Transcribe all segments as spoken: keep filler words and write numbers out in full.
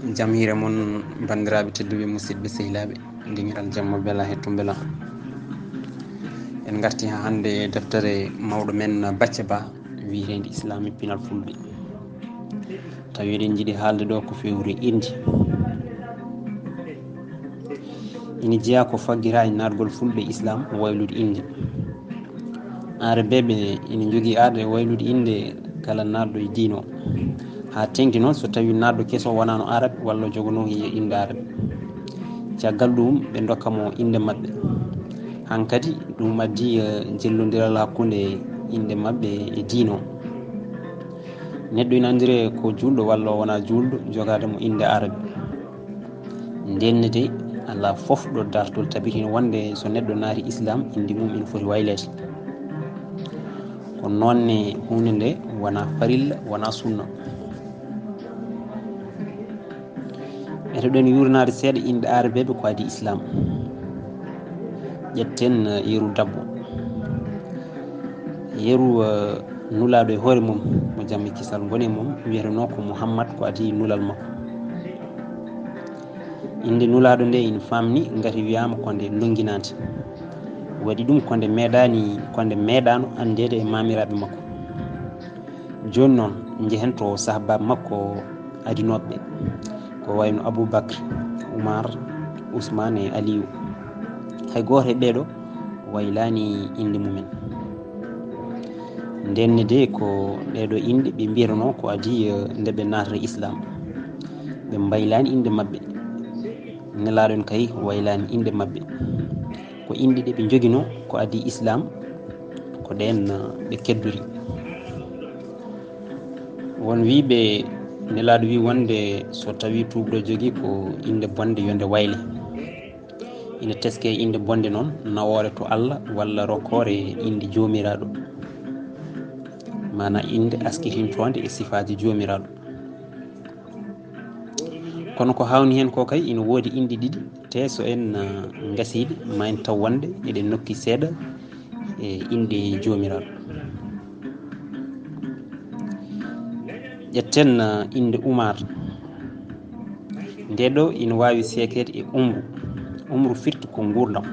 Jam hiire mon, banndiraaɓe tedduɓe, musidɓe sehilaaɓe, dingiral jamma bela hettu bela. En ngarti haa hannde e deftere mawɗo men Bacca Ba, wiyeteende Islaam e pinal Fulɓe. Tawi eɗen njiɗi haalde ɗo ko fewri innde. Ina jeyaa ko faggira e naatgol Fulɓe Islaam waylude innde. Aarabeeɓe ina njogii aada e waylude innde kala naatɗo e diine o. Haa teeŋti noon, so tawii naatɗo keso wonaano Arab walla jogonoo he innde Arab. Caggal ɗum, ɓe ndokka mo innde maɓɓe. Hankadi, ɗum addi, eh, jellondiral hakkunde innde maɓɓe e diine o. Neɗɗo ina anndiree ko juulɗo walla o wonaa juulɗo, jogaade mo innde Arab. Ndeen ne de, alaa fof ɗo dartol tabitina wonde so neɗɗo naati Islaam, innde mum ina foti wayleede. Ko noon ne huunde nde wonaa farilla, wonaa sunna. Eto ɗen yuurnaade seeɗa innde Aarabeeɓe ko adii Islaam. Ƴetten, eh, yeru dabbo. Yeru, eh, Nulaaɗo e hoore mum, mo jam e kisal ngoni e mum, wiyetenoo ko Muhammad, ko adii nulal makko. Innde Nulaaɗo nde ina faamni ngati wiyaama ko nde lonnginaande. Waɗi ɗum ko nde meeɗaani, ko nde meeɗaano anndeede e maamiraaɓe makko. Jooni noon, njehen to sahabaaɓe makko adinooɓe ɓe, ko wayno Abuu Bakr, Umar, Usmaan e Aliyu. Hay gooto e ɓeeɗo waylaani innde mumen. Ndeen ne de, ko ɗeeɗo innde ɓe mbiyetenoo ko adii, eh, nde ɓe naatata Islaam. Ɓe mbaylaani innde maɓɓe. Nelaaɗo en kay waylaani innde maɓɓe. Ko innde ɗe ɓe njoginoo ko adii Islaam, ko ɗeen, eh, ɓe keddori. Won wiyɓe, Nelaaɗo wii wonde so tawii tuubɗo jogii ko innde bonnde, yo nde wayle. Ina teskee innde bonnde noon, nawoore to Allah walla rokkoore innde Joomiraaɗo. Maanaa innde askitintoonde e sifaaji Joomiraaɗo. Kono ko haawnii heen ko kay, ina woodi innde ɗiɗi, te so en, ah, ngasii ɗe, ma en taw wonde eɗen nokki seeɗa e innde Joomiraaɗo. Ƴetten, ah, innde Umar. Nde ɗo ina waawi seekeede e umru. Umru firti ko nguurndam.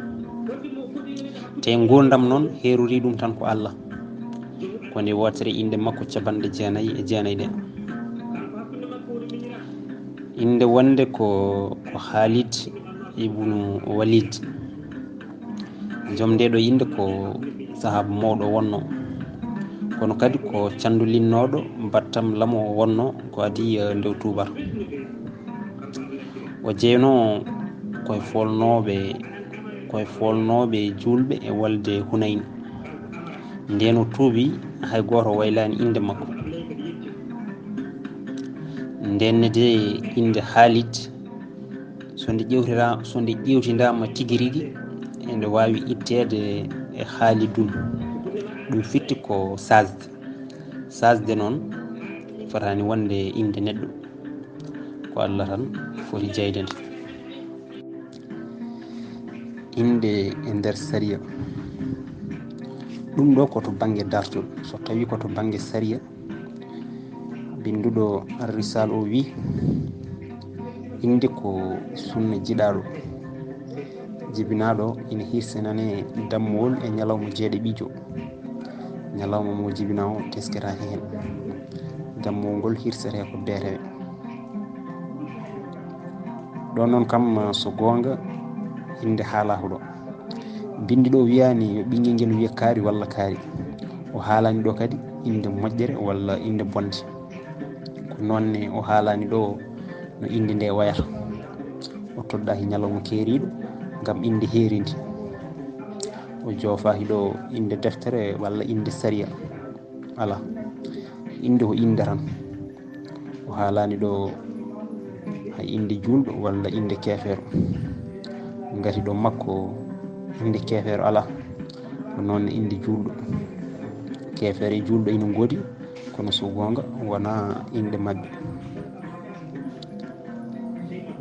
Te nguurndam noon, heerori ɗum tan ko Allah. Ko nde wootere innde makko capanɗe jeenayi e jeenayi ɗe. Innde wonde ko, ko Khalid ibnu Walid. Joom nde ɗo innde ko sahaaba mawɗo wonno, kono kadi ko canndulinnooɗo battam lamo wonno ko adii, eh, nde o tuubata. O jeynoo koye foolnooɓe, koye foolnooɓe juulɓe e wolde Hunayn. Ndeen o tuubi, hay gooto waylaani innde makko. Ndeen ne de, innde Khalid, so nde ƴeewtira-, so nde ƴeewtindaama tigi rigi, ende waawi itteede e Khalidun. Ɗum firti ko saasde. Saasde noon fotaani wonde innde neɗɗo. Ko Allah tan foti jeyde nde. Innde e nder sariya. Ɗum ɗo ko to bannge dartol. So tawii ko to bannge sariya, binnduɗo Ar-Risala o wii, innde ko sunna jiɗaaɗo. Jibinaaɗo ina hirsinane dammowol e ñalawma jeeɗiɓiijo. Ñalawma mo jibinaa o tesketaake heen. Dammowol ngol hirsete ko beetewe. Ɗo noon kam, so goonga, innde haalaaka ɗo. Binndi ɗo wiyaani yo ɓinngel ngel wiye kaari walla kaari. O haalaani ɗo kadi innde moƴƴere walla innde bonde. Ko noon ne o haalaani ɗo no innde nde wayata. O toddaaki ñalawma keeriiɗo ngam innde heerinde. O joofaaki ɗo innde deftere walla innde sariya. Alaa. Innde ko innde tan. O haalaani ɗo hay innde juulɗo walla innde keefeero. Ngati ɗo makko innde keefeero alaa. Ko noon ne innde juulɗo. Keefeero e juulɗo ina ngoodi, kono so goonga wonaa innde maɓɓe.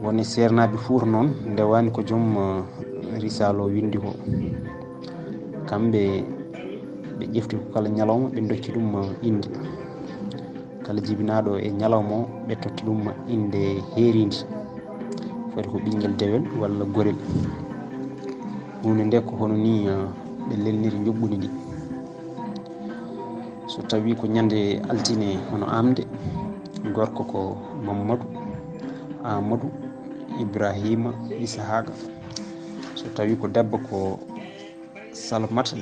Woni seernaaɓe Fuuta noon, nde wayno ko joom, eh, Risaala o winndi ko. Kamɓe ɓe ƴefti ko kala ñalawma, ɓe ndokki ɗum, eh, innde. Kala jibinaaɗo e ñalawma o, ɓe totti ɗum innde heeriinde. Foti ko ɓinngel dewel walla gorel. Huunde nde ko hono nii, ah, ɓe lelniri njuɓɓudi ndi. So tawii ko ñande altine hono aamde, gorko ko Mammadu, Aamadu, Ibraahiima, Isahaaqa. So tawii ko debbo ko Salmata,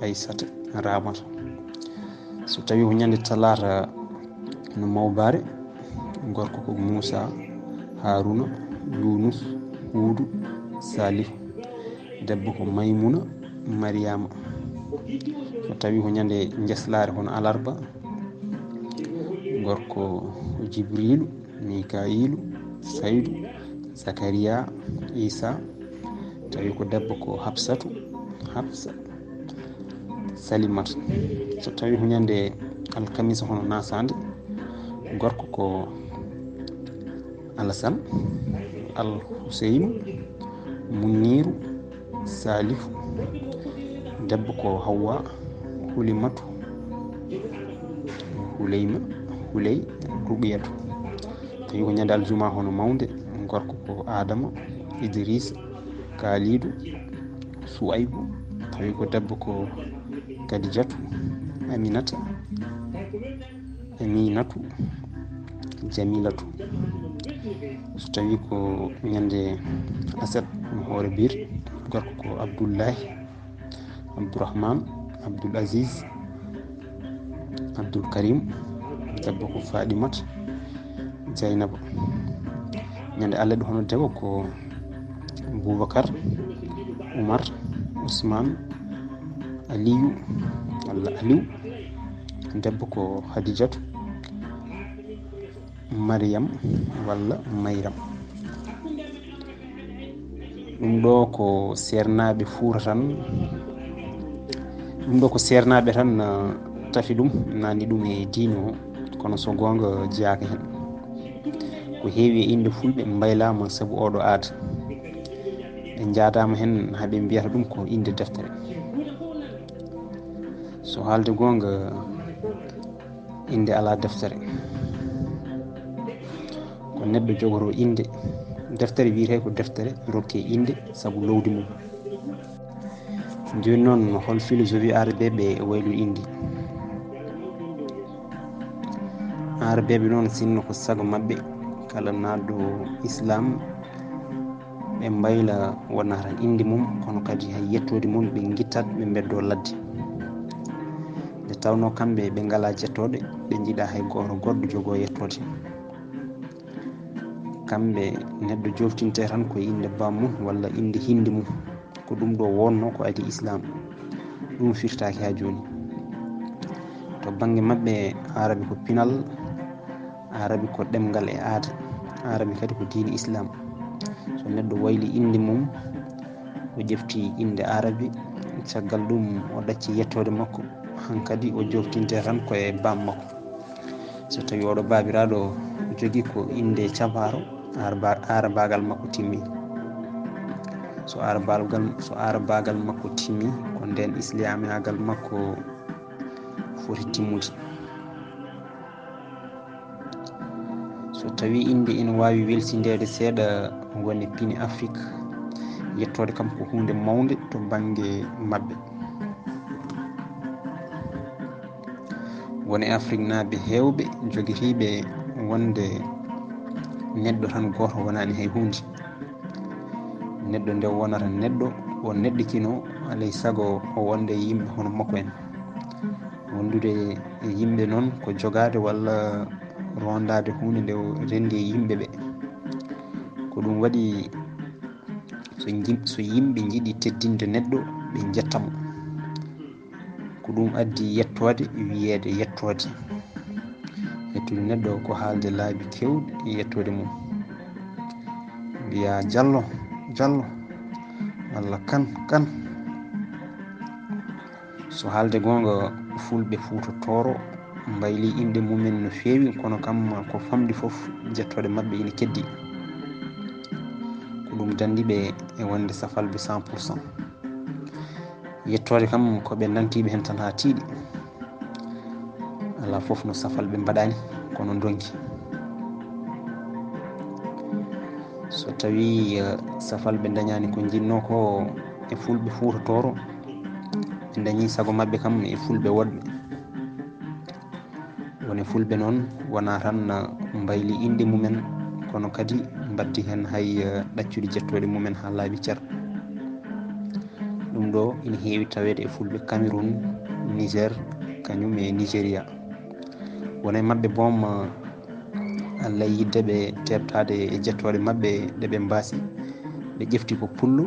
Aysata, Raamata. So tawii ko ñande talaata no Mawbaare, gorko ko Muusa, Haaruuna, Yuunus, Huudu, Saalihu. Debbo ko Maymuna, Mariyaama. So tawii ko ñande njeslaare hono alarba, gorko ko Jibriilu, Mikaayiilu, Saydu, Zakariyaa, Iisaa. Tawi ko debbo ko Hafsatu, Hafsa, Salimata. So tawi ko ñande alkamisa hono nasaande, gorko ko Alasan, Al Huseynu, Muniiru, Saalihu. Debbo ko Hawwa, Hulimatu, Huleyma, Huley, Ruqiyatu. Tawi ko ñande aljuma hono mawnde, gorko ko Adama, Idrisa, Kaalidu, Suwaybu. Tawi ko debbo ko Kadijatu, Aminata, Aminatu, Jamilatu. So tawi ko ñande aset hono hoore biir, gorko ko Abdullahi, Abdourahmane, Abdoul Aziz, Abdoul Karim. Debbo ko Fadimat, Dieynaba. Ñande Allah ɗo hono debbo ko Boubacar, Oumar, Ousmane, Aliou, walla Aliou. Debbo ko Hadijatu, Mariyam walla Mayram. Ɗum ɗo ko seernaaɓe Fuuta tan. Ɗum ɗo ko seernaaɓe tan, ah, tafi ɗum, nani ɗum e diine o. Kono so goonga jeyaaka heen. Ko heewi e innde fulɓe mbaylaama sabu oɗo aada. Ɓe njaadaama heen haa ɓe mbiyata ɗum ko innde deftere. So haalde goonga, innde alaa deftere. Ko neɗɗo jogoto innde. Deftere wiyetee ko deftere rokkee innde sabu loowdi mum. Jooni noon, hol philosophie aarabeeɓe e waylude innde? Aarabeeɓe noon, sinno ko sago maɓɓe, kala naatɗo Islam, ɓe mbayla wonaa tan innde mum, kono kadi hay yettoode mum, ɓe ngittat, ɓe mbeddoo ladde. Nde tawnoo kamɓe ɓe ngalaa jettooɗe, ɓe njiɗaa hay gooto goɗɗo jogoo yettoode. Kamɓe neɗɗo joftinte tan ko e innde bammum walla innde hinnde mum. Ko ɗum ɗo wonnoo ko adii Islam. Ɗum firtaaki haa jooni. To bannge maɓɓe, Aarabi ko pinal, Aarabi ko ɗemngal e aada, Aarabi kadi ko diine Islam. So neɗɗo wayli innde mum, o ƴefti innde Aarabi, caggal ɗum o ɗacci yettoode makko, hankadi o joftinte tan ko e bam makko. So tawi oɗo baabiraaɗo jogii ko innde cabaaro, aarba-, aarabaagal makko timmi. So aarabaagal, so aarabaagal makko timmi, ko ndeen islaamiyaagal makko foti timmude. So tawi innde ina waawi welsindeede seeɗa woni pine Afrik, yettoode kam ko huunde mawnde to bannge maɓɓe. Woni Afriknaaɓe heewɓe jogitiiɓe wonde neɗɗo tan gooto wonaani hay huunde. Neɗɗo nde wonata neɗɗo, o neɗɗikino, alay sago o wonde e yimɓe hono makko en. Wondude e yimɓe noon ko jogaade walla rondaade huunde nde renndi e yimɓe ɓe. Ko ɗum waɗi so yim-, so yimɓe njiɗi teddinde neɗɗo, ɓe njetta mo. Ko ɗum addi yettoode, wiyeede yettoode. Yettude neɗɗo ko haalde laabi keewɗi e yettoode mum. Mbiyaa Jallo, Jallo, walla Kan, Kan. So haalde goonga, fulɓe Fuuta Tooro mbayli inɗe mumen no feewi, kono kam ko famɗi fof, jettooɗe maɓɓe ina keddi. Ko ɗum danndi ɓe e wonde safalɓe cent pour cent. Yettoode kam ko ɓe nantiiɓe heen tan haa tiiɗi. Alaa fof no safalɓe mbaɗaani. kono ndonki. So tawii, eh, safalɓe ndañaani ko njinnoo ko e fulɓe Fuuta Tooro, ɓe ndañii sago maɓɓe kam e fulɓe woɗɓe. Woni fulɓe noon wonaa tan, eh, mbayli inɗe mumen, kono kadi mbaddi heen hay, eh, ɗaccude jettooɗe mumen haa laaɓi cer. Ɗum ɗo ina heewi taweede e fulɓe Cameroun, Niger, kañum e Nigeria. Won e maɓɓe boom, eh, Allah yiɗde ɓe teeɓtaade e jettooɗe maɓɓe ɗe ɓe mbaasi. Ɓe ƴefti ko pullo,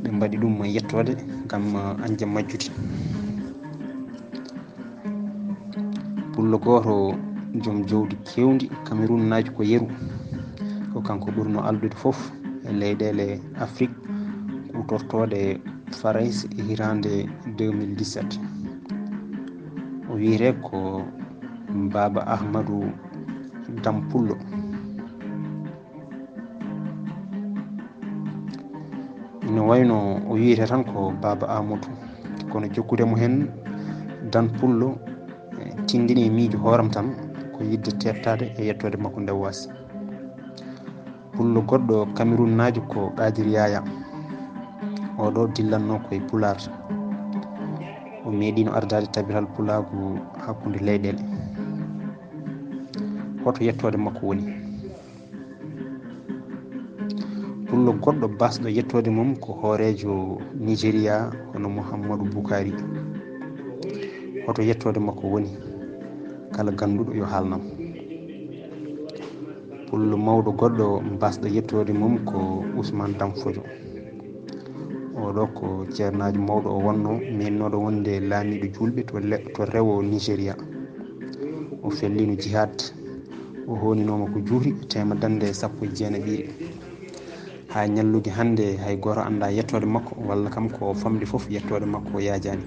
ɓe mbaɗi ɗum yettoode ngam, eh, añde majjude. Pullo gooto, joom jawdi keewndi Cameroun naajo ko yeru. Ko kanko ɓurno alɗude fof e leyɗeele Afrik kuutortooɗe Farayse e hitaande deux mille dix-sept. O wiyetee ko Baaba Ahmadu Dam Pullo. Ina wayno o wiyetee tan ko Baaba Amadou, kono jokkude mo heen Dan Pullo, eh, tinndini e miijo hooram tan ko yiɗde teeɓtaade e yettoode makko nde waasi. Pullo goɗɗo Cameroun naajo ko Qadir Yaya. Oo ɗo dillanno ko e Pulaar. O meeɗiino ardaade tabital pulaagu hakkunde leyɗeele. Hoto yettoode makko woni? Pullo goɗɗo baasɗo yettoode mum ko hooreejo Nigeria, hono Muhammadu Buhari. Hoto yettoode makko woni? Kala gannduɗo yo haalnam. Pullo mawɗo goɗɗo baasɗo yettoode mum ko Usman Danfodio. Oo ɗo ko ceernaajo mawɗo o wonno, meennooɗo wonde laamiiɗo juulɓe to le-, to rewo Nigeria. O fellino jihaad, o hooninooma ko juuti teema dande sappo e jeenaɓiire. Haa ñallude hannde hay gooto anndaa yettoode makko, walla kam ko famɗi fof yettoode makko yaajaani.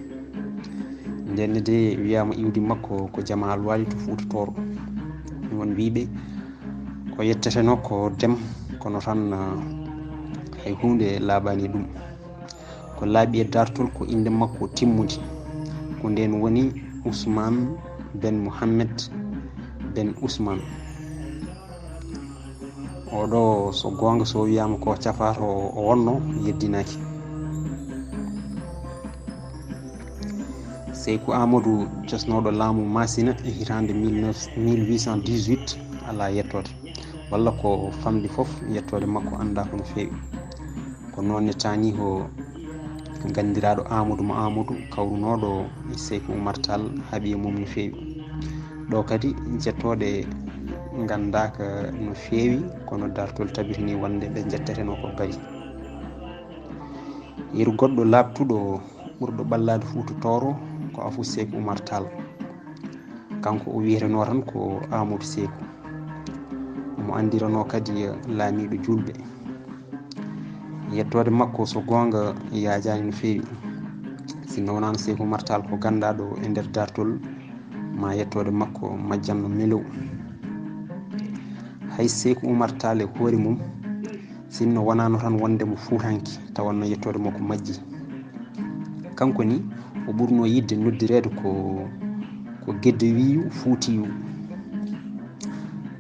Ndeen ne de wiyaama iwdi makko ko Jamaa Alwaali to Fuuta Tooro. Won wiyɓe ko yettetenoo ko Dem, kono tan, ah, hay huunde laaɓaani e ɗum. Ko laaɓi e daartol ko innde makko timmude. Ko ndeen woni Usman ben Mohammed ben Usman. Oo ɗo, so goonga, so wiyaama ko cafaato o wonno, yeddinaaki. Seyku Aamadu cosnooɗo laamu Maasina e hitaande mille neuf, mille huit cent dix-huit alaa yettoode, walla ko famɗi fof yettoode makko anndaaka no feewi. Ko noon ne taaniiho ganndiraaɗo Aamadu mo Aamadu kawrunooɗo e Seyku Umar Taal haaɓi e mum no feewi. Ɗo kadi jettooɗe nganndaaka no feewi, kono daartol tabitini wonde ɓe njettetenoo ko bari. Yeru goɗɗo laaɓtuɗo ɓurɗo ɓallaade Fuuta Tooro ko Afu Seyku Umar Taal. Kanko o wiyetenoo tan ko Aamadu Seyku. Omo anndiranoo kadi laamiiɗo juulɓe. Yettoode makko so goonga yaajaani no feewi. Sinno wonaano Seyku Umar Taal ko ganndaaɗo e nder daartol, ma yettoode makko majjanno melew. Hay Seyku Umar Taal e hoore mum, sinno wonaano tan wonde mo Fuutanke, tawanno yettoode makko majji. Kanko ni, o ɓurno yiɗde noddireede ko, ko Gedde Wiyu Fuutiyu.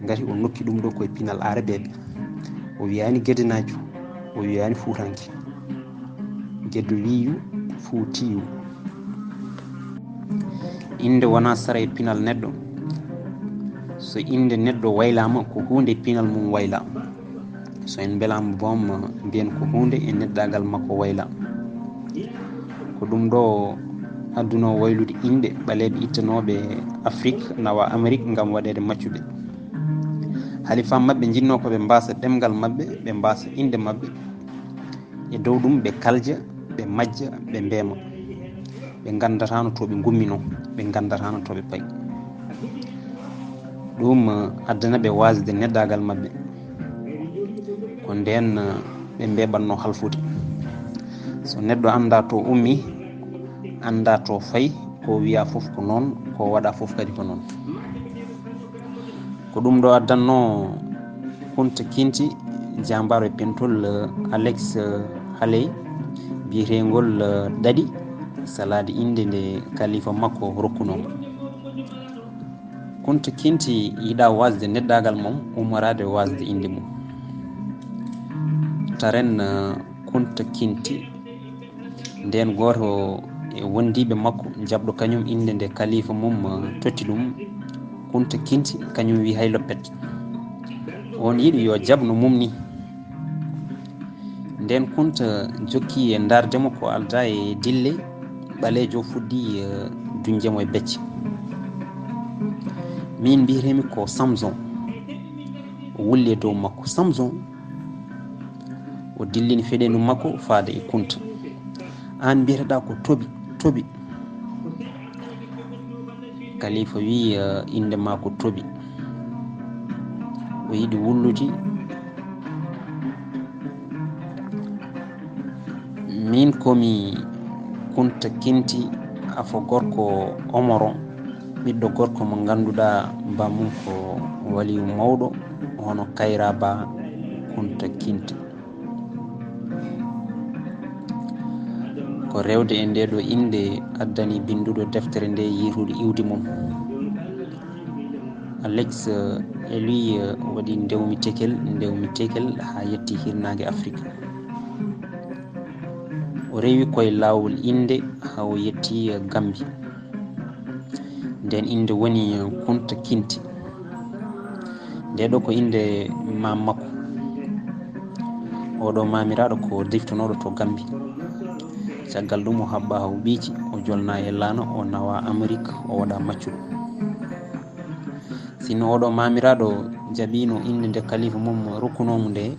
Ngati o nokki ɗum ɗo koye pinal aarabeeɓe. O wiyaani Gedenaajo, o wiyaani Fuutanke. Gedde Wiyu Fuutiyu. Innde wonaa sara e pinal neɗɗo. So innde neɗɗo waylaama, ko huunde e pinal mum wayla. So en mbelaama boom, mbiyen ko huunde e neɗɗaagal makko wayla. Ko ɗum ɗo addunoo waylude innde ɓaleeɓe ittanooɓe Afrik nawa Amerik ngam waɗeede maccuɓe. Halifaa maɓɓe njinnoo ko ɓe mbaasa ɗemngal maɓɓe, ɓe mbaasa innde maɓɓe. E dow ɗum ɓe kalja, ɓe majja, ɓe mbeema. Ɓe nganndataano to ɓe ngumminoo, ɓe nganndataano to ɓe payi. Ɗum, eh, addana ɓe waasde neɗɗaagal maɓɓe. Ko ndeen, eh, ɓe mbeeɓatnoo halfude. So neɗɗo anndaa to ummi, anndaa to fayi, ko wiyaa fof ko noon, ko waɗaa fof kadi ko noon. Ko ɗum ɗo addannoo Kunta Kinte, jaambaaro e pentol, eh, Alex, eh, Haley, biyeteengol, eh, Ɗaɗi, salaade innde nde kalifa makko rokkunoo mo. Kunta Kinti yiɗa wasde neɗɗagal mum, ummoraade wasde innde mum. Taren, eh, Kunta Kinti. Nden gooto e wondiiɓe makko jaɓɗo kañum innde nde kalifa mum, eh, totti ɗum, Kunta Kinti, kañum wi hay loppet. On yiɗi yo jaɓ no mum ni. Nden Kunta jokki e ndaarde mo ko alda e dille, ɓaleejo fuɗɗi, eh, duñde mo e becce. Min mbiyetemi ko Samson. O wulli e dow makko. Samson. O dillini feɗendu makko faade e Kunta. An mbiyeteɗa ko Tobi, Tobi. Kalifa wi, eh, innde ma ko Tobi. O yiɗi wullude. Min komi Kunta Kinti, afo gorko Omoro, ɓiɗɗo gorko mo ngannduɗaa bamum ko waliyu mawɗo, hono Kayra Ba Kunta Kinti. Ko rewde e nde ɗo innde addani binnduɗo deftere nde yiitude iwdi mum. Alex, eh, Elie, eh, waɗi ndewmi tekel, ndewmi tekel haa yetti hirnaange Afrik. O rewi koye laawol innde haa o yetti, eh, Gambi. Nden innde woni, eh, Kunta Kinti. Nde ɗo ko innde maam makko. Oɗo maamiraaɗo ko deftonooɗo to Gambi. Caggal ɗum o haɓɓa o ɓiici, o jolna e laana, o nawa Amerik, o waɗa maccuɗo. Sinno oɗo maamiraaɗo jaɓino innde nde kalifa mum rokkunoo mo nde,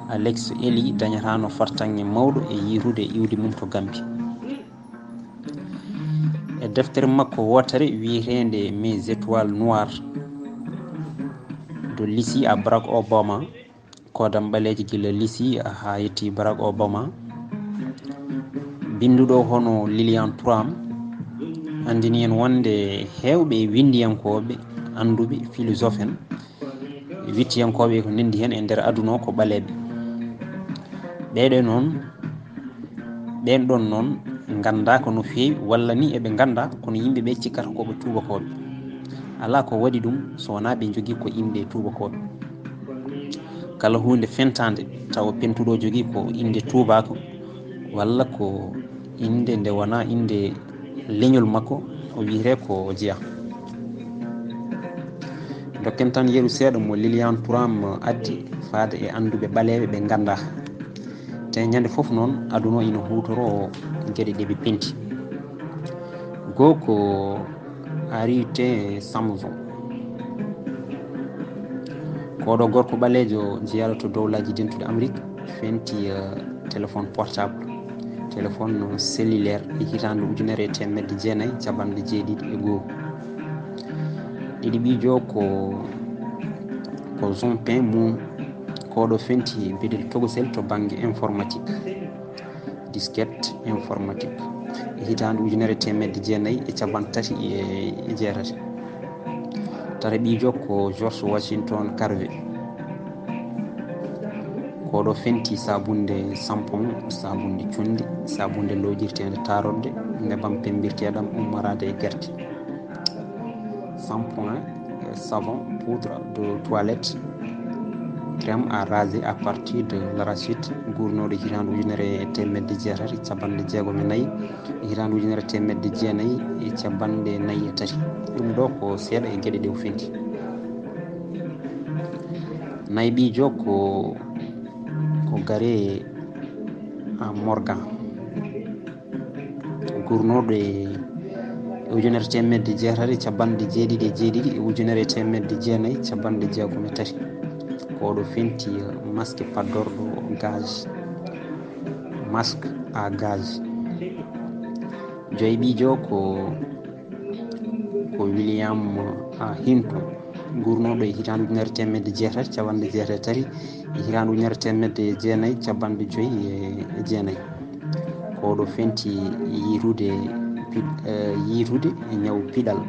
Alex Elie dañataano fartaŋŋe mawɗo e yiitude iwdi mum to Gambi. E deftere makko wootere wiyeteende Mes Étoiles Noires, de Lucie à Barack Obama, koodam ɓaleejo gila Lucie haa yetti Barack Obama, binnduɗo hono Lilian Thuram, anndini en wonde heewɓe e winndiyankooɓe, annduɓe, philosophe en, wiɗtiyankooɓe ko ndenndi heen e nder aduna o ko ɓaleeɓe. Ɓeeɗo noon, ɓeen ɗoon noon nganndaaka no feewi, walla ni eɓe ngannda, kono yimɓe ɓe cikkata ko ɓe tuubakooɓe. Alaa ko waɗi ɗum so wonaa ɓe njogii ko innde tuubakooɓe. Kala huunde fentaande tawa pentuɗo jogii ko innde tuubaako, walla ko innde nde wonaa innde leñol makko, o wiyetee ko Jeya. Dokken tan yeru seeɗa mo Lilian Thuram addi faade e annduɓe ɓaleeɓe ɓe nganndaa. Te ñande fof noon, aduna ina huutoroo geɗe ɗe ɓe penti. Goo ko Arite Samson. Ko oɗo gorko ɓaleejo jeyaaɗo to Dowlaaji Dentuɗi Amerik fenti, eh, téléphone portable, téléphone cellulaire e hitaande ujunere e teemedde jeenayi capanɗe jeeɗiɗi e goo. Ɗiɗi ɓiijo ko, ko Zompin mum, ko oɗo fenti beɗel tokosel to bannge informatique, disquette informatique, e hitaande ujunere e teemedde jeenayi e capanɗe tati e, e jeetati. Tata ɓiijo ko George Washington Carver. Ko oɗo fenti saabunde sampon, saabunde conndi, saabunde loojirteende taarorde, nebam pembirteeɗam ummoraade e gerte. Sampon, eh, savon, poudre de toilette, crème à raser à partir de l'arachide, guurnooɗo hitaande ujunere e teemedde jeetati e capanɗe jeegom e nayi, hitaande ujunere e teemedde jeenayi e capanɗe nayi e tati. Ɗum ɗo ko seeɗa e geɗe ɗe o fenti. Nayi ɓiijo ko, ko Gary Morgan. Guurnooɗo e ujunere teemedde jeetati e capanɗe jeeɗiɗi e jeeɗiɗi e ujunere teemedde jeenayi capanɗe jeegom e tati. Ko oɗo fenti masque paddorɗo gaz, masque à gaz. Joyi ɓiijo ko, ko William Hinton, guurnooɗo e hitaande ujunere teemedde jeetati capanɗe jeetati e tati, e hitaande ujunere teemedde jeenayi capanɗe joyi e jeenayi. Ko oɗo fenti yiitude pi-, eh, yiitude e ñaw piɗal,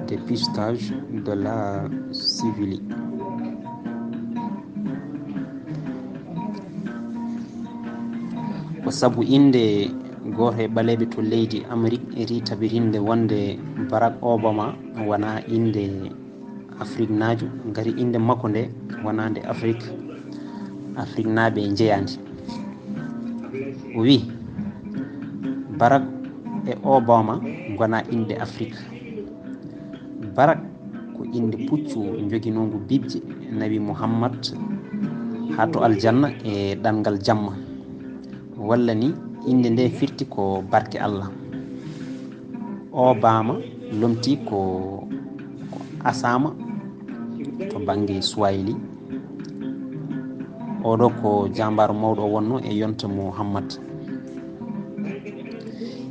dépistage de la syphilis. Ko sabu innde Gooto e ɓaleeɓe to leydi Amerik eri tabitinde wonde Barack Obama wonaa innde Afriknaajo, ngati innde makko nde wonaa nde Afrik, Afriknaaɓe njeyaani. O wiyi, Barack e Obama ngonaa inɗe Afrik. Barack ko innde puccu joginoongu bibje Nabi Muhammad haa to aljanna e ɗanngal jamma. Walla ni innde nde firti ko barke Allah. Obama lomti ko, ko Asama to bannge Swahili. Oɗo ko jaambaaro mawɗo o wonno e yonta Muhammad.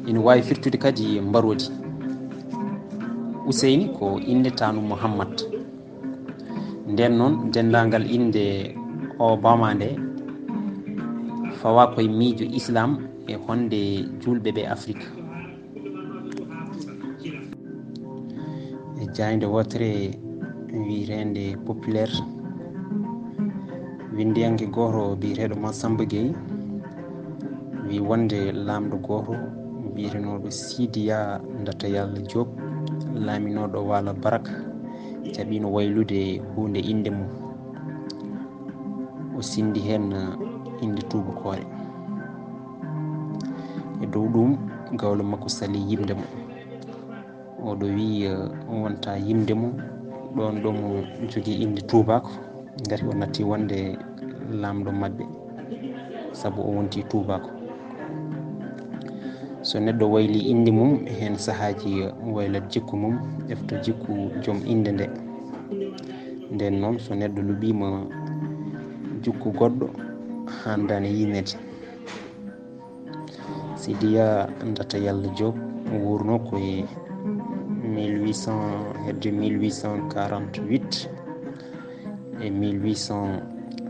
Ina waawi firtude kadi mbaroodi. Useyni ko innde taanu Muhammad. Nden noon, denndaangal innde Obama nde fawa koye miijo Islam e honde juulɓe ɓe Afrik. E jaaynde wootere wiyeteende Populaire, winndiyanke gooto biyeteeɗo Massamba Gueye wi wonde laamɗo gooto biyetenooɗo Sidiya Ndata Yalla Diop, laaminooɗo Waalo Barak, jaɓiino waylude huunde innde mum. O sinndi heen innde tuubakoore. E dow ɗum, gawlo makko sali yimde mo. Oɗo wiyi, eh, wonta yimde mo, ɗoon ɗo mo jogii innde tuubaako, ngati o natti wonde laamɗo maɓɓe, sabu o wonti tuubaako. So neɗɗo wayli innde mum, heen sahaaji waylat jikku mum, efta jikku joom innde nde. Nden noon, so neɗɗo luɓiima jikku goɗɗo, haandaani yimeede. Sidiya Ndata Yalla Diop wuurno ko e mille huit cent hedde mille huit cent quarante-huit e mille huit cent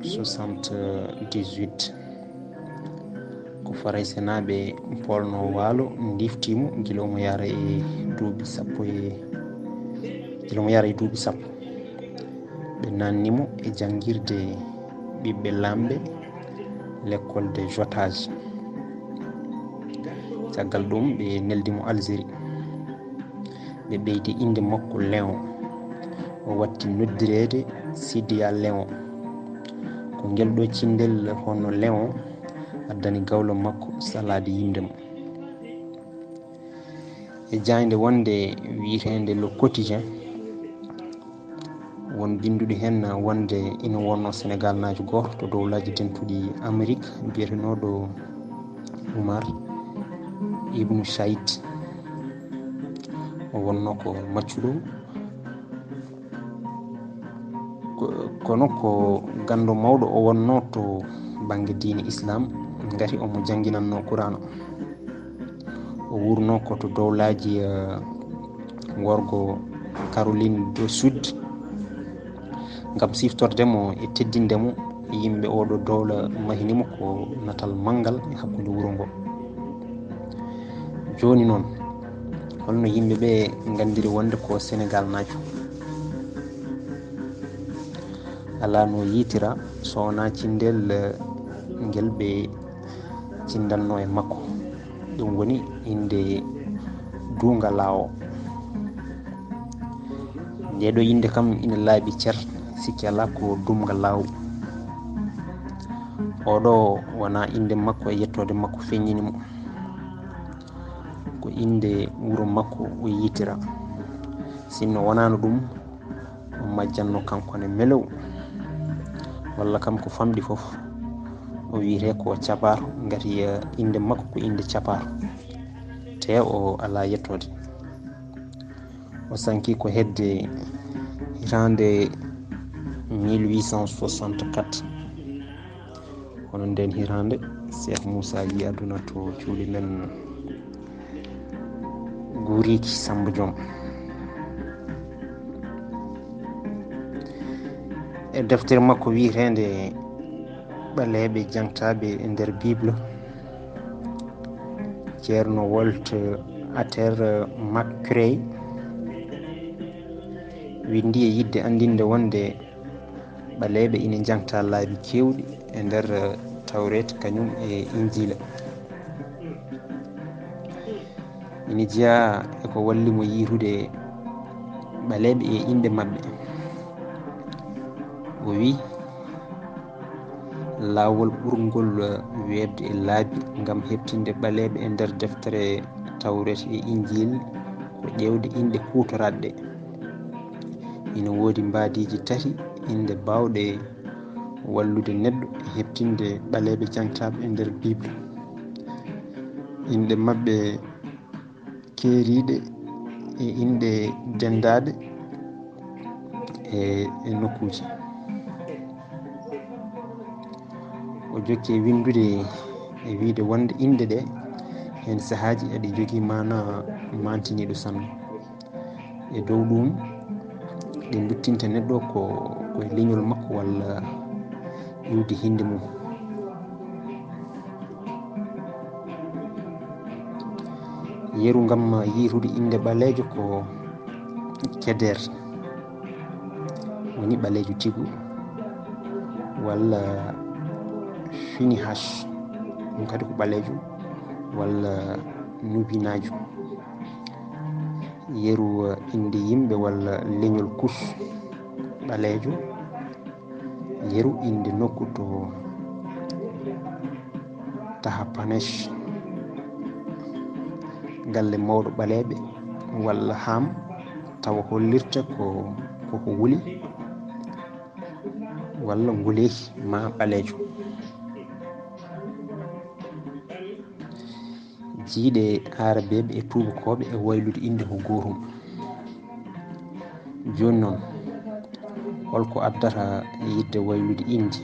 soixante-dix-huit. Ko Faraysenaaɓe polno Waalo, ndifti mo gila omo yara e duuɓi sappo e, gila omo yara e duuɓi sappo. Ɓe naatni mo e janngirde ɓiɓɓe laamɓe, l'école des otages. Caggal ɗum, ɓe neldi mo Algérie. Ɓe ɓeydi innde makko Léon. O watti noddireede Sidiya Léon. Ko ngel ɗo cinndel hono Léon addani gawlo makko salaade yimde mo. E jaaynde wonde wiyeteende Le Quotidien, won binnduɗi heen wonde ina wonno Senegaalnaajo gooto to Dowlaaji Dentuɗi Amerik, biyetenooɗo Umar Ibnu Said. O wonno ko maccuɗo, ko-, kono ko ganndo mawɗo o wonno to bannge diine Islam, ngati omo jannginanno Quraana. O wuurno ko to dowlaaji, eh, worgo Caroline du Sud, ngam siftorde mo e teddinde mo. Yimɓe oɗo dowla mahini mo ko natal manngal e hakkunde wuro ngo. Jooni noon, holno yimɓe ɓe nganndiri wonde ko Senegaalnaajo? Alaa no yiytira so wonaa cinndel, eh, ngel ɓe cinndanno e makko. Ɗum woni innde Duunga Laawo. Nde ɗo innde kam ina laaɓi cer, sikke alaa ko Duunga Laawo. Oɗo wonaa innde makko e yettoode makko feññini mo. Ko innde wuro makko o yiytira. Sinno wonaano ɗum, o majjanno kanko ne Melew, walla kam ko famɗi fof, o wiyetee ko Capaar, ngati, eh, innde makko ko innde Capaar, te o alaa yettoode. O sanki ko hedde hitaande mille huit cent soixante-quatre. Kono nden hitaande, Cheikh Moussa yi aduna to cuuɗi men Guuriki Samba Joom. E deftere makko wiyeteende Ɓaleeɓe Jaŋtaaɓe e nder Bible, Ceerno Walter Arthur McCrae winndi e yiɗde anndinde wonde ɓaleeɓe ina njaŋta laabi keewɗi e nder, eh, Tawreet kañum e Injiila. Ina jeyaa e ko walli mo yiytude ɓaleeɓe e inɗe maɓɓe. O wi, laawol ɓurngol weeɓde e laabi ngam heɓtinde ɓaleeɓe e nder deftere Tawreet e Injiil ko ƴeewde inɗe kuutoraaɗe ɗe. Ina woodi mbaadiiji tati inɗe baawɗe wallude neɗɗo e heɓtinde ɓaleeɓe jaŋtaaɓe e nder Bible. Inɗe maɓɓe keeriiɗe e inɗe denndaaɗe e, e nokkuuji. O jokki e winndude e wiyde wonde inɗe ɗe heen sahaaji eɗe njogii maanaa maantiniiɗo sanne. E dow ɗum, ɗe nduttinta neɗɗo ko, ko e leñol makko walla iwdi hinnde mum. Yeru ngam yiytude innde ɓaleejo ko Keder, woni ɓaleejo tigu, walla Finihash, ɗum kadi ko ɓaleejo, walla Nubinaajo. Yeru, eh, innde yimɓe walla leñol Kus, ɓaleejo. Yeru innde nokku to Tahapanesh, galle mawɗo ɓaleeɓe walla Ham, tawa hollirta ko, ko ko wuli walla nguleeki maa ɓaleejo. Jiyɗe aarabeeɓe e tuubakooɓe e waylude innde ko gootum. Jooni noon, hol ko addata yiɗde waylude innde?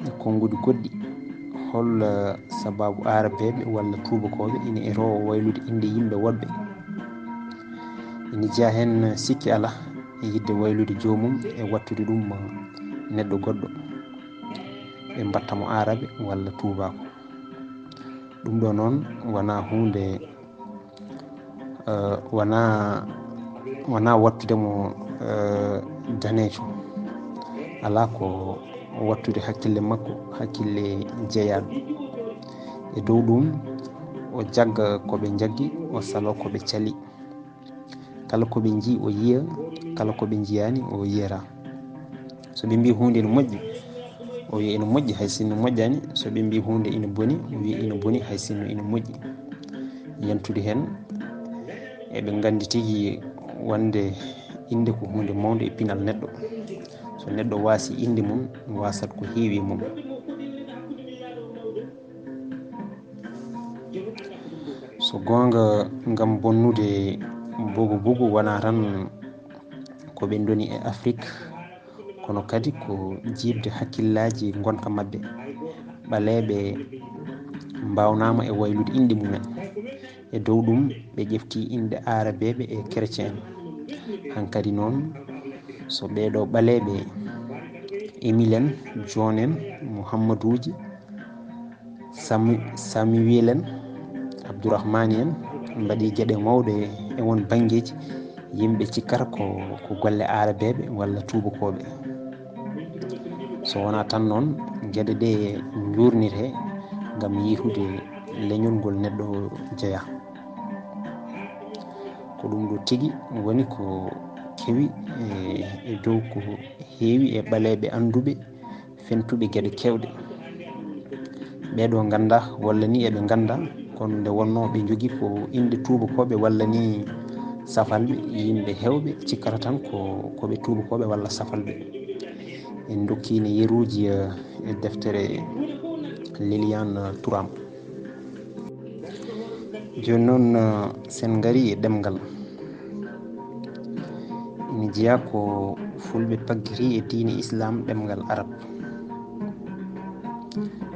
E konnguɗi goɗɗi, hol, eh, sabaabu aarabeeɓe walla tuubakooɓe ina etoo waylude innde yimɓe woɗɓe? Ina jeyaa heen, sikke alaa, e yiɗde waylude joomum e waɗtude ɗum neɗɗo goɗɗo, ɓe mbaɗta mo aarabe walla tuubaako. Ɗum ɗo noon wonaa huunde, eh, wonaa, wonaa waɗtude mo, eh, daneejo. Alaa ko waɗtude hakkille makko, hakkille jeyaaɗo. E dow ɗum, o jagga ko ɓe njaggi, o salo ko ɓe cali. Kala ko ɓe njii, o yiya, kala ko ɓe njiyaani, o yiyata. So ɓe mbii huunde ene moƴƴi, o wiya ene moƴƴi, hay sinno moƴƴaani. So ɓe mbii huunde ene boni, o wiya ene boni, hay sinno ene moƴƴi. Yantude heen, eɓe nganndi tigi wonde innde ko huunde mawnde e pinal neɗɗo. So neɗɗo waasi innde mum, waasat ko heewi e mum. So goonga, ngam bonnude bogo bogo wonaa tan ko ɓe ndoni e Afrik, kono kadi ko jiiɓde hakkillaaji ngonka maɓɓe. Ɓaleeɓe mbaawnaama e waylude inɗe mumen. E dow ɗum, ɓe ƴefti inɗe aarabeeɓe e kerecen en. Hankadi noon, so ɓeeɗo ɓaleeɓe, Emil en, John en, Muhammaduuji, Samu-, Samuel en, Abdourahmane en, mbaɗi geɗe mawɗe e won banngeeji, yimɓe cikkata ko, ko golle aarabeeɓe walla tuubakooɓe. So wonaa tan noon, geɗe ɗe njuurnitee ngam yiitude leñol ngol neɗɗo jeyaa. Ko ɗum ɗo tigi woni ko kewi e, e dow ko heewi e ɓaleeɓe annduɓe fentuɓe geɗe keewɗe. Ɓeeɗo nganndaa walla ni eɓe nganndaa, kono nde wonnoo ɓe njogii ko innde tuubakooɓe walla ni safalɓe, yimɓe heewɓe cikkata tan ko, ko ɓe tuubakooɓe walla safalɓe. En ndokkiino yeruuji, eh, e deftere Lilian Thuram. Jooni noon, eh, sen ngari e ɗemngal. Ina jeyaa ko fulɓe paggiri e diine Islam ɗemngal Arab.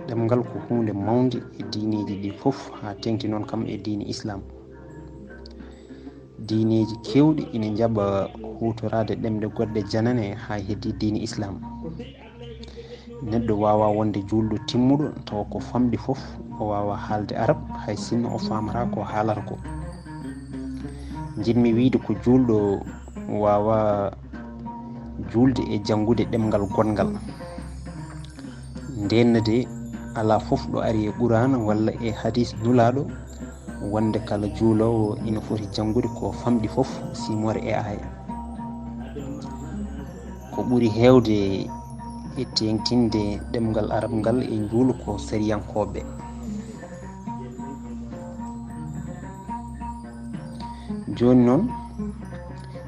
Ɗemngal ko huunde mawnde e diineeji ɗi fof, haa teeŋti noon kam e diine Islam. Diineeji keewɗi ina njaɓa huutoraade ɗemɗe goɗɗe janane haa heddii diine Islam. Neɗɗo waawaa wonde juulɗo timmuɗo tawa ko famɗi fof o waawaa haalde Arab, hay sinno o faamataa ko haalata ko. Njiɗmi wiyde ko juulɗo waawaa juulde e janngude ɗemngal goɗngal. Ndeen de, alaa fof ɗo ari e Quraana walla e hadiis Nulaaɗo Wonde kala juuloowo ina foti janngude ko famɗi fof, simoore e aaya. Ko ɓuri heewde e teeŋtinde ɗemngal arab ngal e njuulu ko sariyankooɓe. Jooni noon,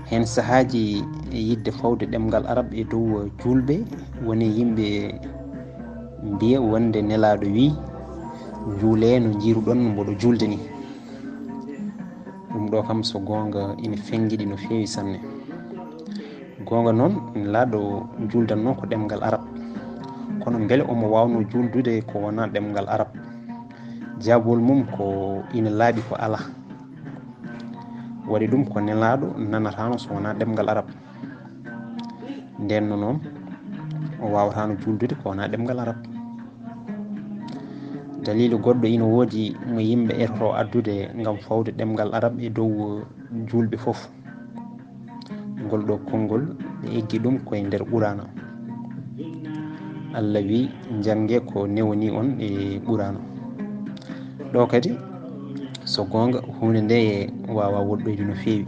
heen sahaaji e yiɗde fawde ɗemngal arab e dow juulɓe, woni yimɓe mbiya wonde Nelaaɗo wii, "Njuulee no njiiruɗon mboɗo juulde nii." Ɗum ɗo kam, so goonga, ina fenngiɗi no feewi sanne. Goonga noon, Nelaaɗo juuldatnoo ko ɗemngal arab. Kono mbele omo waawnoo juuldude ko wonaa ɗemngal arab? Jaabol mum ko ina laaɓi ko alaa. Waɗi ɗum ko Nelaaɗo nanataano so wonaa ɗemngal arab. Ndeen noon, o waawataano juuldude ko wonaa ɗemngal arab. Daliilu goɗɗo ina woodi mo yimɓe etotoo addude ngam fawde ɗemngal arab e dow juulɓe fof. Ngol ɗo konngol, ɓe eggi ɗum koye nder Quraana. Allah wii, "Njannge ko newanii on e Quraana." Ɗo kadi, so goonga, huunde nde waawaa woɗɗoyde no feewi.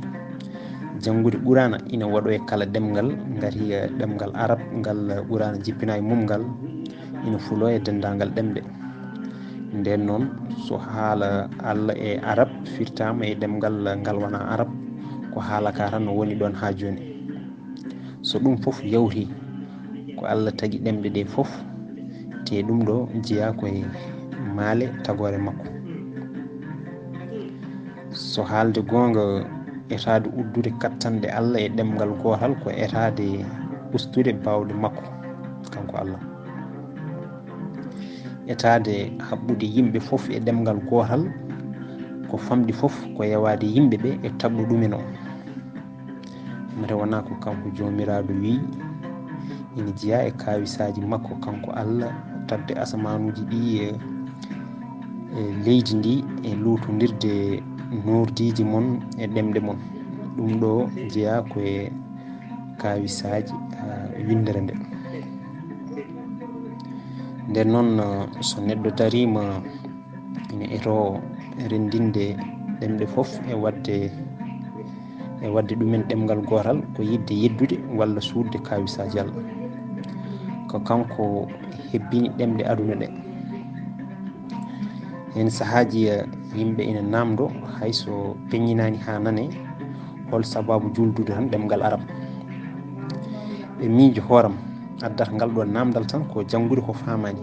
Janngude Quraana ina waɗoo e kala ɗemngal, ngati ɗemngal arab ngal Quraana jippinaa e mum ngal, ina fuloo e denndaangal ɗemɗe. Ndeen noon, so haala Allah e arab firtaama e ɗemngal ngal wonaa arab, ko haala ka tan woni ɗoon haa jooni. So ɗum fof yawtii, ko Allah tagi ɗemɗe ɗe fof, te ɗum ɗo jeyaa ko e maale tagoore makko. So haalde goonga, etaade uddude kattanɗe Allah e ɗemngal gootal ko etaade ustude baawɗe makko, kanko Allah. Etaade haɓɓude yimɓe fof e ɗemngal gootal, ko famɗi fof ko yewaade yimɓe ɓe e taɓɗo ɗumen o. Mate wonaa ko kanko Joomiraaɗo wii, ina jeyaa e kaawisaaji makko kanko Allah, tagde asamaanuuji ɗi e, e leydi ndi, e luutondirde noordiiji mon e ɗemɗe mon. Ɗum ɗo jeyaa ko e kaawisaaji, ah, winndere nde. Nden noon, so neɗɗo dariima ina etoo renndinde ɗemɗe fof e waɗde, e waɗde ɗumen ɗemngal gootal, ko yiɗde yeddude walla suuɗde kaawisaaji Allah. Ko kanko hebbini ɗemɗe aduna ɗe. Heen sahaaji, eh, yimɓe ina naamndo, hay so peññinaani haa nane, hol sabaabu juuldude tan ɗemngal arab? Ɓe miijo hooram, addata ngal ɗo naamndal tan ko janngude ko faamaani.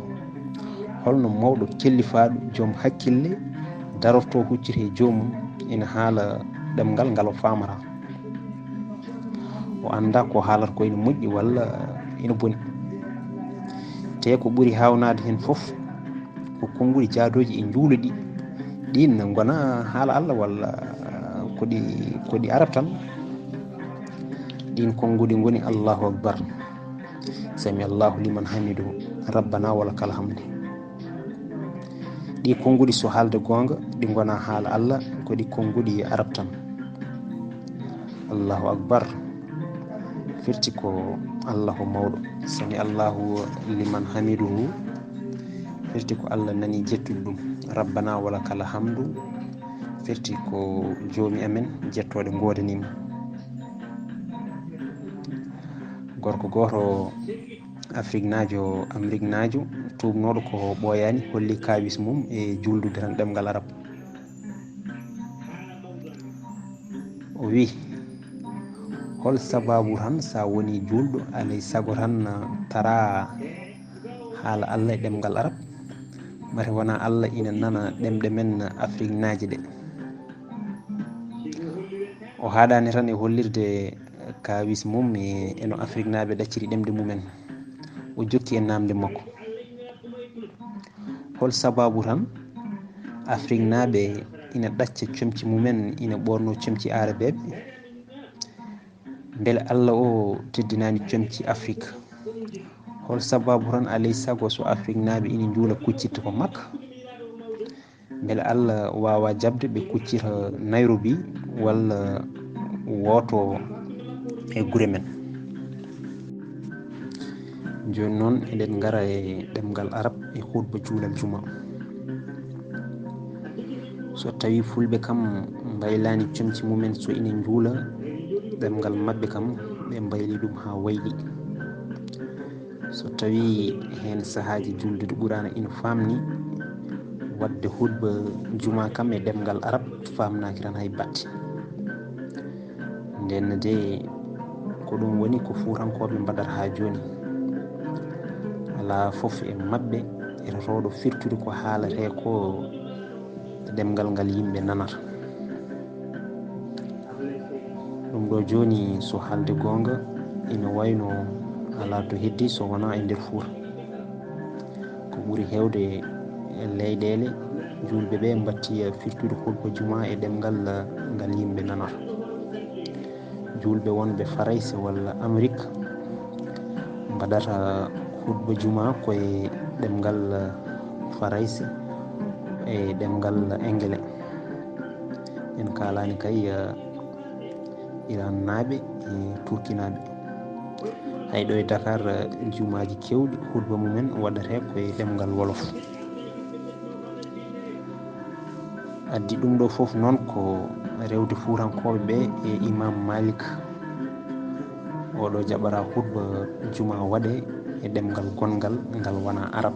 Holno mawɗo kellifaaɗo, joom hakkille, darortoo huccita e joomum, ina haala ɗemngal ngal o faamata? O anndaa ko haalata ko ina moƴƴi walla ina boni. Te ko ɓuri haawnaade heen fof, ko konnguɗi jaadooji e njuulɗi, ɗiin ngona haala Allah walla ko ɗi, ko ɗi arab tan? Ɗiin konnguɗi ngoni Allahu Akbar, Sami Allahu liman hamidu, Rabbana wa lakal hamdu. Ɗi konnguɗi, so haalde goonga, ɗi ngona haala Allah, ko ɗi konnguɗi arab tan. Allahu Akbar firti ko Allahu mawɗo. Sami Allahu liman hamiduhu firti ko Allah nani jettude ɗum. Rabbana wa lakal hamdu firti ko Joomi amen, jettooɗe ngoodanii mo. Gorko gooto Afriknaajo, Ameriknaajo, tuubnooɗo ko ɓooyaani, holli kaawis mum e juuldude tan ɗemngal arab. O wi, "Hol sabaabu tan, so a woni juulɗo, alay sago tan tara haala Allah e ɗemngal arab? Mate wona Allah ina nana ɗemɗe men Afriknaaje ɗe?" O haaɗaani tan e hollirde kaawis mum e, e no Afriknaaɓe ɗacciri ɗemɗe mumen. O jokki e naamnde makko. Hol sabaabu tan Afriknaaɓe ina ɗacca comci mumen, ina ɓoorno comci aarabeeɓe? Mbele Allah o teddinaani comci Afrik? Hol sabaabu tan, alay sago, so Afriknaaɓe ina njuula kuccitto ko Makka? Mbele Allah waawaa jaɓde ɓe kuccita Nairobi walla wooto e gure men? Jooni noon, eɗen ngara e ɗemngal arab e khutba juulal juma. So tawi fulɓe kam mbaylaani comci mumen so ina njuula, ɗemngal maɓɓe kam ɓe mbayli ɗum haa wayli. So tawi heen sahaaji juuldude Quraana ina faamni, waɗde hutba juma kam e ɗemngal arab faamnaaki tan hay batte. Ndeen de, ko ɗum woni ko fuutankooɓe mbaɗata haa jooni. Alaa fof e maɓɓe etotooɗo firtude ko haalatee ko e ɗemngal ngal yimɓe nanata. Ɗum ɗo jooni, so haalde goonga, ina wayno alaa to heddi so wonaa e nder Fuuta. Ko ɓuri heewde e leyɗeele, juulɓe ɓe mbattii firtude hutba juma e ɗemngal ngal yimɓe nanata. Juulɓe wonɓe Farayse walla Amerik mbaɗata hutba juma ko e ɗemngal Farayse e ɗemngal Engele. En kaalaani kay, eh, Irannaaɓe e Turkinaaɓe. Hay ɗo e Dakar, eh, jumaaji keewɗi, hutba mumen waɗatee ko e ɗemngal Wolof. Addi ɗum ɗo fof noon ko rewde fuutankooɓe ɓe e Imam Malik. Oɗo jaɓara hutba juma waɗe e ɗemngal gonngal ngal wonaa arab.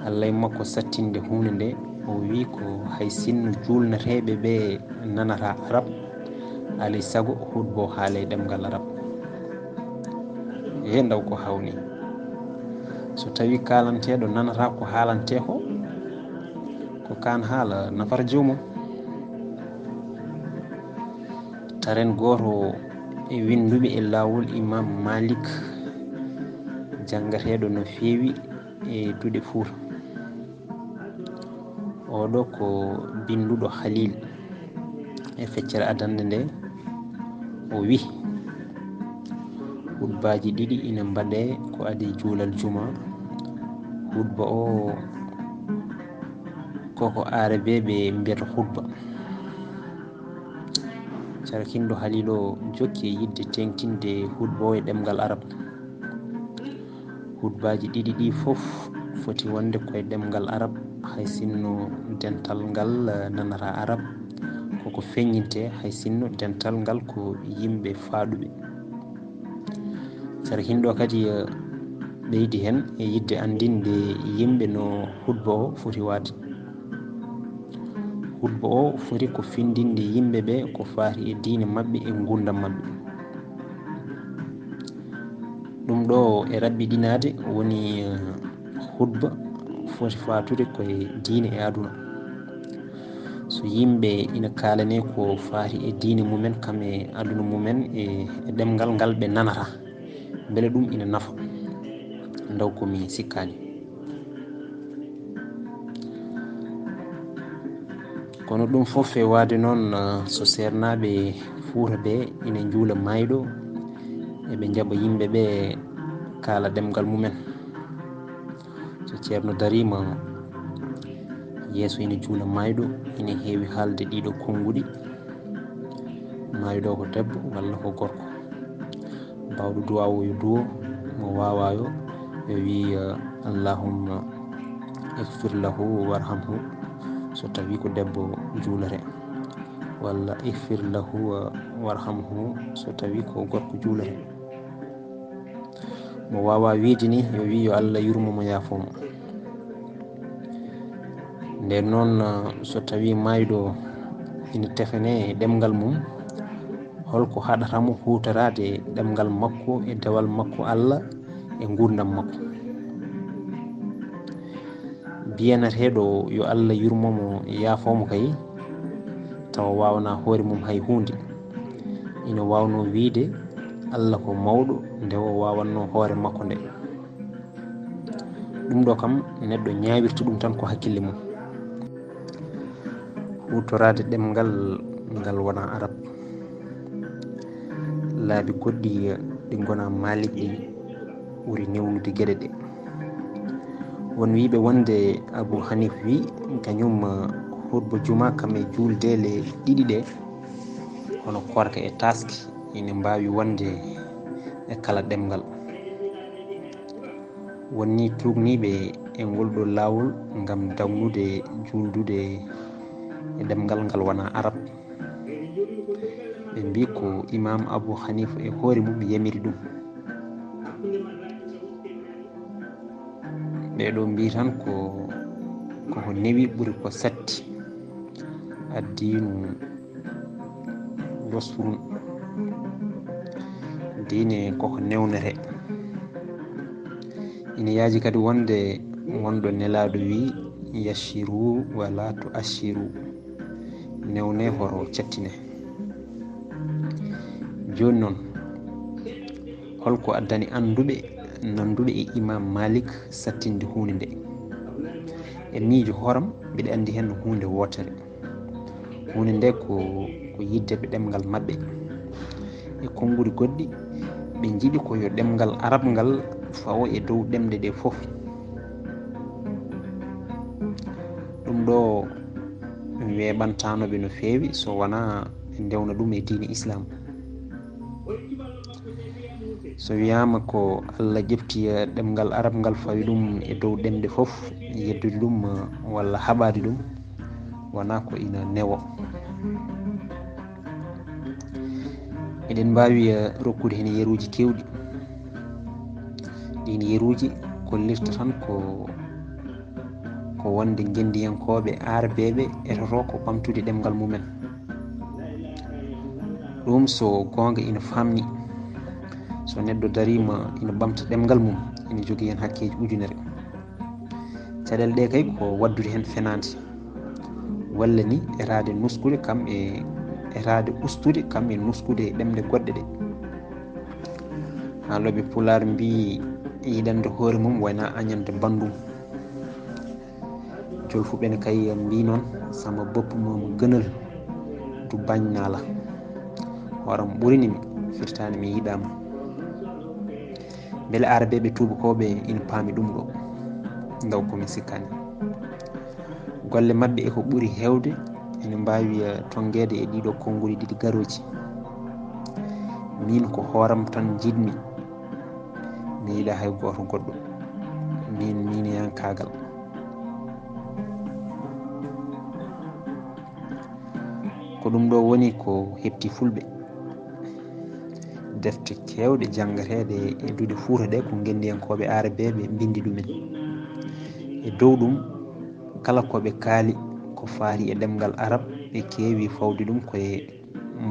Allah e makko sattinde huunde nde, o wi ko hay sinno juulnateeɓe ɓe nanata arab, alay sago hutba o haale e ɗemngal arab. He ndaw ko hawni. So tawi kaalanteeɗo nanata ko haalantee ko, ko kaan haala nafata joomum. Taren gooto e winnduɓe e laawol Imam Malik, janngateeɗo no feewi e duɗe Fuuta. Oɗo ko binnduɗo Halil e feccere adannde nde, o wi, hutbaaji ɗiɗi ina mbaɗee ko adii juulal juma. Hutba o koko aarabeeɓe mbiyata hutba. Carkinɗo Halil o jokki e yiɗde teeŋtinde hutba o e ɗemngal arab. Hutbaaji ɗiɗi ɗi fof foti wonde ko e ɗemngal arab, hay sinno dental ngal, eh, nanata arab, koko feññinte, hay sinno dental ngal ko yimɓe faaɗuɓe. Carkinɗo kadi, eh, ɓeydi heen e yiɗde anndinde yimɓe no hutba o foti waade. Hutba o foti ko findinde yimɓe ɓe ko faati e diine maɓɓe e nguurndam maɓɓe. Ɗum ɗo e raɓɓiɗinaade woni, eh, hutba foti faatude ko e diine e aduna. So yimɓe ina kaalane ko faati e diine mumen, kam e aduna mumen, e, e ɗemngal ngal ɓe nanata, mbele ɗum ina nafa? Ndaw ko mi sikkaani. Kono ɗum fof e waade noon, eh, so seernaaɓe Fuuta ɓe ina njuula maayɗo, eɓe njaɓa yimɓe ɓe kaala ɗemngal mumen. So ceerno dariima yeeso ina juula maayɗo, ina heewi haalde ɗiɗo konnguɗi. Maayɗo ko debbo walla ko gorko. Baawɗo duwaawu yo duwo, mo waawaa yo, yo wii, eh, "Allahumma ighfir lahu warhamhu", so tawii ko debbo juulere, walla "Ighfir lahu warhamhu", so tawii ko gorko juulere. Mo waawaa wiide ni, yo wii yo Allah yurmo mo, yaafoo mo. Nden noon, so tawii maayɗo ina tefane e ɗemngal mum, holko haɗata mo huutoraade ɗemngal makko e dewal makko Allah e nguurndam makko? Biyanateeɗo yo Allah yurmo mo, yaafoo mo kay, tawa waawanaa hoore mum hay huunde, ina waawnoo wiyde Allah ko mawɗo nde o waawatnoo hoore makko nde. Ɗum ɗo kam, neɗɗo ñaawirta ɗum tan ko hakkille mum. Huutoraade ɗemngal ngal wonaa Arab. Laabi goɗɗi ɗi ngonaa Maalik ɗi ɓuri newnude geɗe ɗe. Won wiyɓe wonde Abu Hanif wi, kañum, hutba juma kam e juuldeele ɗiɗi ɗe, hono koorka e taaske, ina mbaawi wonde e kala ɗemngal. Won ni tuugniiɓe e ngol ɗo laawol ngam dawnude juuldude e ɗemngal ngal wonaa Arab. Ɓe mbii ko Imaam Abu Haniifa e hoore mum yamiri ɗum. Ɓee ɗoo mbii tan ko, ko ko newi ɓuri ko satti. Addiinu yusrun. Diine ko ko newnetee. Ina yaaji kadi wonde wonɗo Nelaaɗo wii: "Yassiru wa la tu'assiru." Newnee hoto cattinee. Jooni noon, holko addani annduɓe nannduɓe e Imaam Maalik sattinde huunde nde? E miijo hooram, mbiɗa anndi heen huunde wootere. Huunde nde ko, ko yiɗde ɓe ɗemngal maɓɓe. E konnguɗi goɗɗi, ɓe njiɗi ko yo ɗemngal Arab ngal fawo e dow ɗemɗe ɗe fof. Ɗum ɗo weeɓantaano ɓe no feewi, so wonaa ɓe ndewna ɗum e diine Islaam. So wiyaama ko Allah ƴefti, eh, ɗemngal Arab ngal, fawi ɗum e dow ɗemɗe fof, yeddude ɗum, eh, walla haɓaade ɗum, wonaa ko ina newo. Eɗen mbaawi, eh, rokkude heen yeruuji keewɗi. Ɗiin yeruuji kollirta tan ko, ko wonde ngenndiyankooɓe aarabeeɓe etoto ko ɓamtude ɗemngal mumen. Ɗum, so goonga, ina faamni. So neɗɗo dariima ina ɓamta ɗemngal mum, ina jogii heen hakkeeji ujunere. Caɗeele ɗe kay ko waɗdude heen fenaande, walla ni etaade nuskude kam e, etaade ustude kam e nuskude ɗemɗe goɗɗe ɗe. Haalooɓe Pulaar mbii: "Yiɗande hoore mum wayno añande banndum." Jolfuɓe ne kay mbii noon: "Sama bopp moom gënal du bañ naa la." Hooram ɓurini mi, firtaani mi yiɗaama. Mbele aarabeeɓe tuubakooɓe ina paami ɗum ɗo? Ndaw ko mi sikkaani. Golle maɓɓe e ko ɓuri heewde ene mbaawi, eh, tonngeede e ɗiɗo konnguɗi ɗiɗi garooji. Miin ko hooram tan njiɗmi. Mi yiɗaa hay gooto goɗɗo. Miin, miiniyankaagal. Ko ɗum ɗo woni ko heɓti Fulɓe. Defte keewɗe janngateeɗe e duɗe Fuuta ɗe ko ngenndiyankooɓe aarabeeɓe mbinndi ɗumen. E dow ɗum, kala ko ɓe kaali ko faati e ɗemngal Arab, ɓe keewi fawde ɗum ko e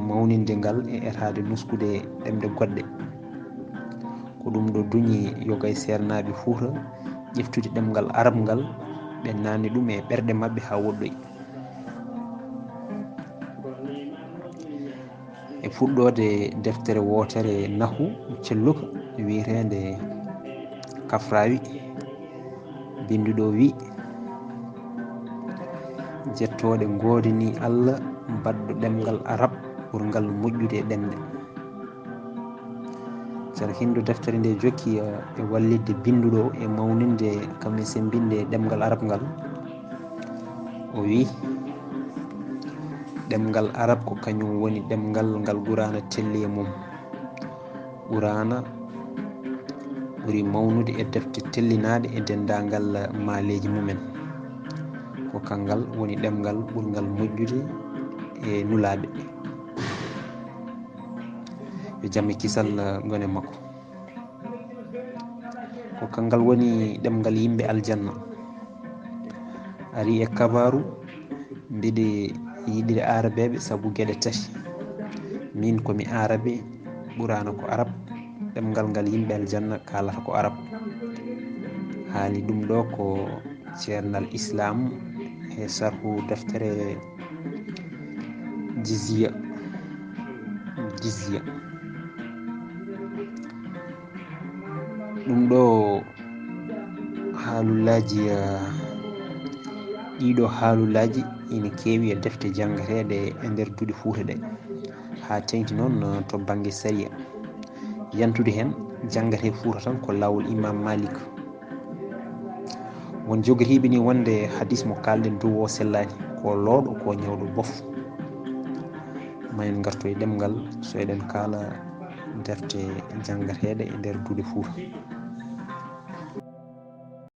mawninde ngal e etaade nuskude ɗemɗe goɗɗe. Ko ɗum ɗo duñi yoga e seernaaɓe Fuuta ƴeftude ɗemngal Arab ngal, ɓe naatni ɗum e ɓerɗe maɓɓe haa woɗɗoyi. E fuɗɗoode deftere wootere nahu celluka wiyeteende Kafrawi, binnduɗo wi: "Jettooɗe ngoodanii Allah, baɗɗo ɗemngal Arab ɓurngal moƴƴude e ɗemɗe." Ceerno Hindu deftere nde jokki, eh, e wallitde binnduɗo e mawninde kam e semmbinde ɗemngal Arab ngal. O wi: "Ɗemngal Arab ko kañum woni ɗemngal ngal Quraana telli e mum. Quraana ɓuri mawnude e defte tellinaaɗe e denndaangal maaleeji mumen. Ko kanngal woni ɗemngal ɓurngal moƴƴude e nulaaɓe." Yo jam e kisal, eh, ngone makko. Ko kanngal woni ɗemngal yimɓe aljanna. Ari e kabaaru, mbiɗe yiɗiri aarabeeɓe sabu geɗe tati. Miin ko mi aarabe, Quraana ko Arab, ɗemngal ngal yimɓe aljanna kaalata ko Arab. Haali ɗum ɗo ko ceernal Islaam e sarhu deftere Jizya. Jizya. Ɗum ɗo haalullaaji, eh, ɗiɗo haalullaaji ina keewi e defte janngateeɗe e nder duɗe Fuuta ɗe, haa teeŋti noon, eh, to bannge sariya. Yantude heen, janngate Fuuta tan ko laawol Imaam Maalik. Won jogoriiɓe ni wonde hadis mo kaalɗen dow o sellaani, ko looɗo, ko ñawɗo bof. Ma en ngartu e ɗemngal, so eɗen kaala defte janngateeɗe e nder duɗe Fuuta.